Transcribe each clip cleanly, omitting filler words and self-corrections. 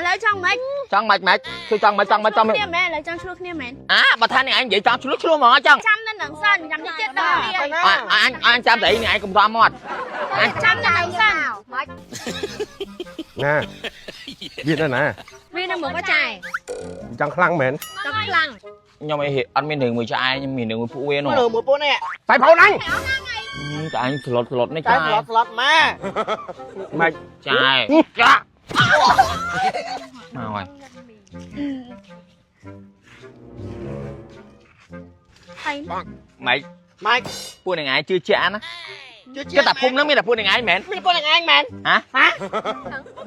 ឥឡូវចង់ម៉េច ចង់ម៉េចម៉េចគឺចង់ម៉េចចង់ម៉េចចង់ម៉េច គ្នាមែនឥឡូវចង់ឆ្លោះគ្នាមែន អាបើថានេះឯងនិយាយចង់ឆ្លោះឆ្លោះហ្មងចង់ ចាំនៅនឹងសិនចាំតិចទៀតដល់គ្នា អញអញចាំតែនេះឯងកុំរំមាត់ ចាំនៅនឹងសិន ម៉េច ណាវានៅណា វានៅមុខចែ ចង់ខ្លាំងមែន ចង់ខ្លាំង ខ្ញុំអីអត់មានរឿងមួយចែខ្ញុំមានរឿងមួយពួកវានោះ មើលមួយពួកនេះ តែប្អូនអញ ចែស្លុតស្លុតនេះចែ ចែស្លុតស្លុតមក ម៉េច ចែចាមកហើយ ហើយ ម៉េច ម៉េច ពួកនឹងឯងជឿជាក់ណា ជឿជា គឺតែភូមិហ្នឹងមានតែពួកនឹងឯងមែន មានពួកនឹងឯងមែន ហ៎ ហ៎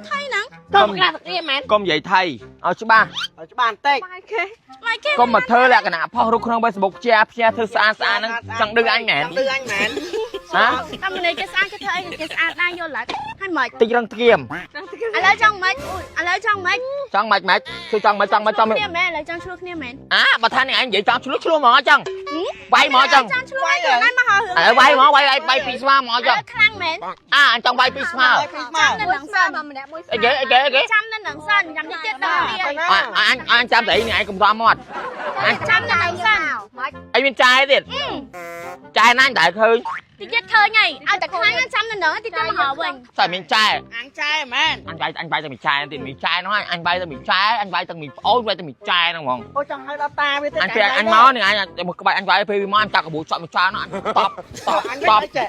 ថៃហ្នឹង កុំក្រាស់គ្នាមែនក ុំនិយាយថៃឲ្យច្បាស់ ឲ្យច្បាស់បន្តិច បាយគេ ម៉ៃគេ កុំមកធ្វើលក្ខណៈផុសរូបក្នុង Facebook ផ្ជាផ្ជាធ្វើស្អាតស្អាតហ្នឹងចង់ឌឺអញមែន ចង់ឌឺអញមែន ហ៎ តែម្នាក់គេស្អាតគេធ្វើអីគេស្អាតដែរយល់ឡើយហើយម៉េច តិចរឹងធៀម ឥឡូវចង់ម៉េចឥឡូវចង់ម៉េច ចង់ម៉េចម៉េចគឺចង់ម៉េចចង់ម៉េចចង់ម៉េច គ្នាមែនឥឡូវចង់ឆ្លោះគ្នាមែន អាបើថានេះឯងនិយាយចង់ឆ្លោះឆ្លោះហ្មងចង់វាយហ្មងចង់ ចង់ឆ្លោះឲ្យខ្លួនឯងមកហៅរឿង អើវាយហ្មងវាយវាយពីស្មាហ្មងចង់ ខ្លាំងមែន អាអញចង់វាយពីស្មា ពីស្មើ នៅនឹងសិន ម្នាក់មួយ អីគេអីគេអីគេ ចាំនៅនឹងសិនចាំតិចទៀតដល់គ្នា អញអញចាំតែនេះឯងកុំរំមាត់ ចាំនៅនឹងសិន ម៉េច អីមានចាយទៀតចាយណាញ់តែឃើញ តិចទៀតឃើញហើយឲ្យតែខ្លាំងចាំនៅនឹងតិចទៀតមកហៅវិញ តែមានចាយ អញចែមែន អញវាយអញវាយតែមីចាយទៀតមីចាយហ្នឹងអញវាយតែមីចាយអញវាយតែមីប្អូនវាយតែមីចាយហ្នឹងហ្មង អូចង់ឲ្យដល់តាវាទៀត អញពេលអញមកនេះអញមកក្បាច់អញវាយពេលវាមកអញចាក់កបួចចក់មីចាយហ្នឹងអញតបតប អញ តប វាចេះ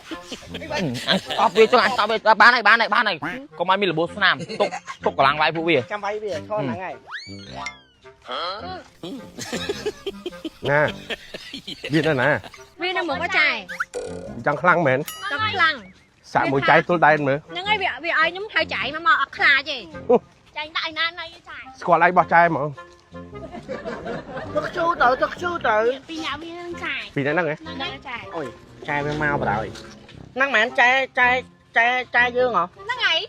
អញតបវាចង់អញតបវាបានហើយបានហើយបានហើយកុំឲ្យមានរបួសស្នាមទុកទុកកម្លាំងវាយពួកវា ចាំវាយវាឈរហ្នឹងហើយ ណាវានៅណា វានៅមុខចែ ចង់ខ្លាំងមែន ចង់ខ្លាំង សាក់មួយចៃទល់ដែនមើល ហ្នឹងហើយវាវាឲ្យខ្ញុំហៅចែមកមកអត់ខ្លាចទេ ចាញ់ដាក់ឯណាណៃចាញ់ ស្គាល់ឯងបោះចែហ្មង ទឹកជូទៅទឹកជូទៅ ពីអ្នកវានឹងចាញ់ ពីអ្នកហ្នឹងហ៎ ហ្នឹងចាញ់ អូយចែវាមកបណ្ដោយហ្នឹងមែនចែចែចែចែយើងហ៎ ហ្នឹងហើយ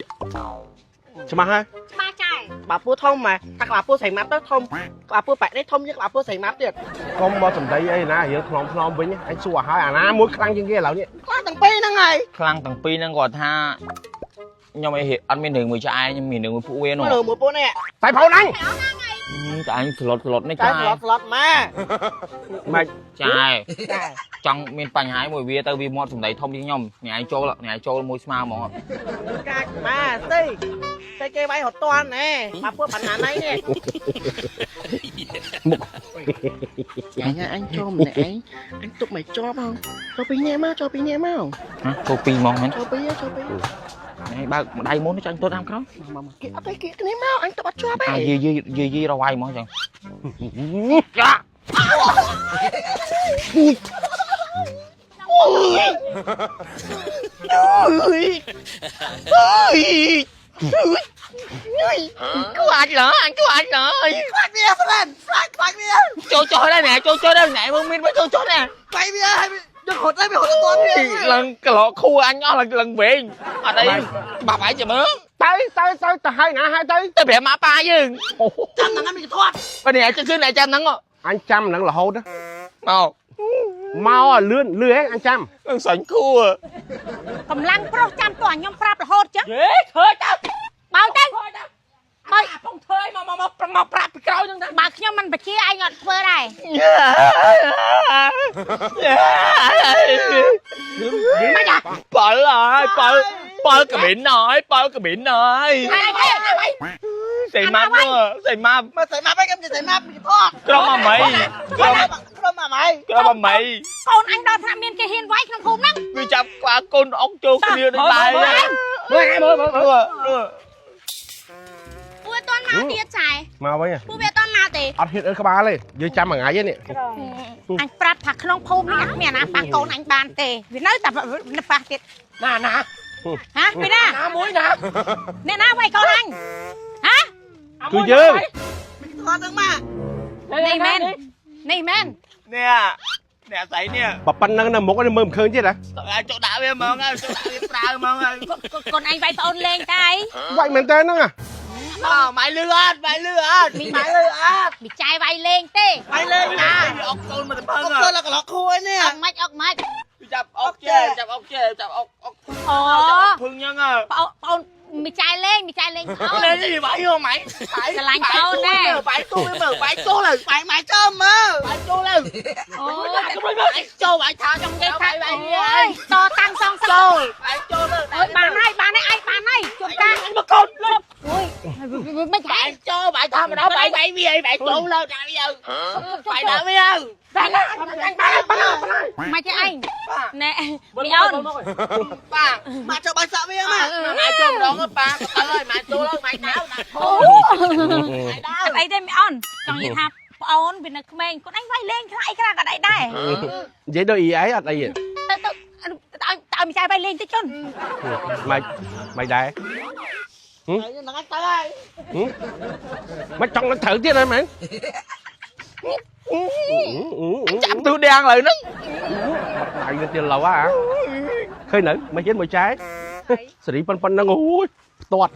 ច្បាស់ហើយ ច្បាស់ចែ ក្បាលពោះធំម៉ែតែក្បាលពោះស្រីម៉ាប់ទៅធំក្បាលពោះប៉ែកនេះធំជាងក្បាលពោះស្រីម៉ាប់ទៀត កុំមកសំដីអីណារឿងខ្នំខ្នំវិញអញសួរឲ្យហើយអាណាមួយខ្លាំងជាងគេឥឡូវនេះ ខ្លាំងទាំងពីរហ្នឹងហើយ ខ្លាំងទាំងពីរហ្នឹងគាត់ថាខ្ញុំអីអត់មានរឿងមួយចែខ្ញុំមានរឿងមួយពួកវានោះ មើលមួយពួកនេះ តែប្អូនអញ ចែស្លុតស្លុតនេះ ចែ ចែ ស្លុតស្លុតមក ម៉េច ចែ ចែ ចង់មានបញ្ហាមួយវាទៅវាមាត់សម្ដីធំជាងខ្ញុំញ៉ៃចូលញ៉ៃចូលមួយស្មើហ្មង កាច់មកស្ទីតែគេវាយរត់តាន់ណែមកពួកបណ្ណាណៃនេះ មុខ អញអញចូលម្នាក់ឯងអញទុកមិនជាប់ហងចូលពីនេះមកចូលពីនេះមក ហ៎ចូលពីរហ្មងមែន ចូលពីចូលពី ញ៉ៃបើកម្ដៃមុនចាញ់ទត់តាមក្រោយ មកមកគេអត់ទេគេគ្នាមកអញទុកអត់ជាប់ទេ អាយីយីយីយីរវាយហ្មងចឹងចា អូយអូយអូយ ខ្លាចឡើយអញខ្លាចឡើយ ខ្លាចវាហ្វ្រេនខ្លាចខ្លាចវា ចូលចុះដែរណែចូលចុះដែរណែមើលមានមកចូលចុះដែរ ខ្លាចវាហើយយករត់ហើយវារត់តាន់វា ឡើងក្លោខួអញអស់ឡើងវិញអត់អីបាប់ឯងចាំមើល ទៅទៅទៅទៅហើយណាហើយទៅ ទៅប្រាប់ម៉ាប៉ាយើង ចាំហ្នឹងមានធាត់ បើនេះជឿនចាំហ្នឹង អញចាំហ្នឹងរហូត មក មកឲ្យលឿនលឿនអញចាំ នឹងសាញ់ខួ កម្លាំងប្រុសចាំតោះខ្ញុំប្រាប់រហូតចឹង យេធ្វើទៅ បើទៅ បើពងធ្វើមកមកមកប្រាប់ពីក្រោយហ្នឹង បើខ្ញុំមិនបជាឯងអត់ធ្វើដែរ មិនអាប៉លហើយប៉លប៉លកបិនហើយប៉លកបិនហើយស្អីម៉ាប់នោះស្អីម៉ាប់ មកស្អីម៉ាប់ឯងខ្ញុំស្អីម៉ាប់មានធាត់ ក្រុមអាមីក្រុម ក្រុមអាម៉ៃ ក្រុមអាមី កូនអញដល់ថ្នាក់មានគេហ៊ានវាយក្នុងភូមិហ្នឹង វាចាប់ក្បាលកូនអុកចូលគ្នាដូចបាយ មើលមើលមើល មើល ពួកអត់ទាន់មកទៀតចែ មកវិញ ពួកវាអត់ទាន់មកទេ អត់ហ៊ានអើក្បាលទេយើងចាំមួយថ្ងៃនេះ អញប្រាប់ថាក្នុងភូមិនេះអត់មានអាណាប៉ះកូនអញបានទេវានៅតែប៉ះទៀត ណាណា ហ៎ពីណា ណាមួយណា អ្នកណាវាយកូនអញហ៎ គឺយើង មានធាត់ហ្នឹងមក នេះមែននេះមែន នេះអ្នកស្អីនេះ បើប៉ុណ្្នឹងនៅមុខនេះមើលមិនឃើញទៀតហ៎ ចូលដាក់វាហ្មងហើយចូលដាក់វាប្រើហ្មងហើយ កូនអញវាយប្អូនលេងតែអី វាយមែនតើហ្នឹង អើម៉ៃលឺអត់ម៉ៃលឺអត់ មី ម៉ៃលើអត់ មីចាយវាយលេងទេ ម៉ៃលេងណា អុកកូនមកទៅផឹង អុកកូនលកលខួយនេះ អុកម៉េចអុកម៉េច ចាប់អុកចេចាប់អុកចេចាប់អុកអុក អូ ភឹងហ្នឹង ប្អូនប្អូន មីចាយលេងមីចាយលេងអូន lên cái gì bãi vô mày. ស្រឡាញ់អូនណែ Bãi tôi mới mở, bãi tôi là bãi mày cho mơ. Bãi tôi là អូយ bãi cho bãi thao trong cái ថា bãi អូ bãi យតតាំងសងសឹក ចូលបែកចូលលើ អូយបានហើយបានហើយឯងបានហើយជួនកា អញមកកូនលើ អូយមិនឆែ បែកចូលបែកធម្មតាបែកបែកវាអីបែកចូលលើដាក់វាបែកដាក់វា បានហើយបានហើយបានហើយ មកចេះឯងណែមីអូន ប៉ាមកចូលបាយសាក់វាមកម៉ែចូលម្ដងប៉ាទៅហើយម៉ែចូលហើយម៉ែដៅដាក់ អូ ម៉ែដៅ អត់អីទេមីអូនចង់និយាយថាប្អូនវានៅក្មេងគាត់ឯងវាយលេងខ្លះអីខ្លះក៏អីដែរ និយាយដូចអីឯងអត់អីទេ ទៅទៅឲ្យឲ្យមីចាយវាយលេងតិចជន់ មិនមិនដែរ ហ្នឹងទៅហើយ មិនចង់នឹងត្រូវទៀតហើយមែន ចាប់ទូដៀងឡើយហ្នឹង ដៃទៅទៀតឡូវហ่าឃើញនៅមិនហ៊ានមួយចែសេរីប៉ុណ្ណឹងអូយផ្ទាត់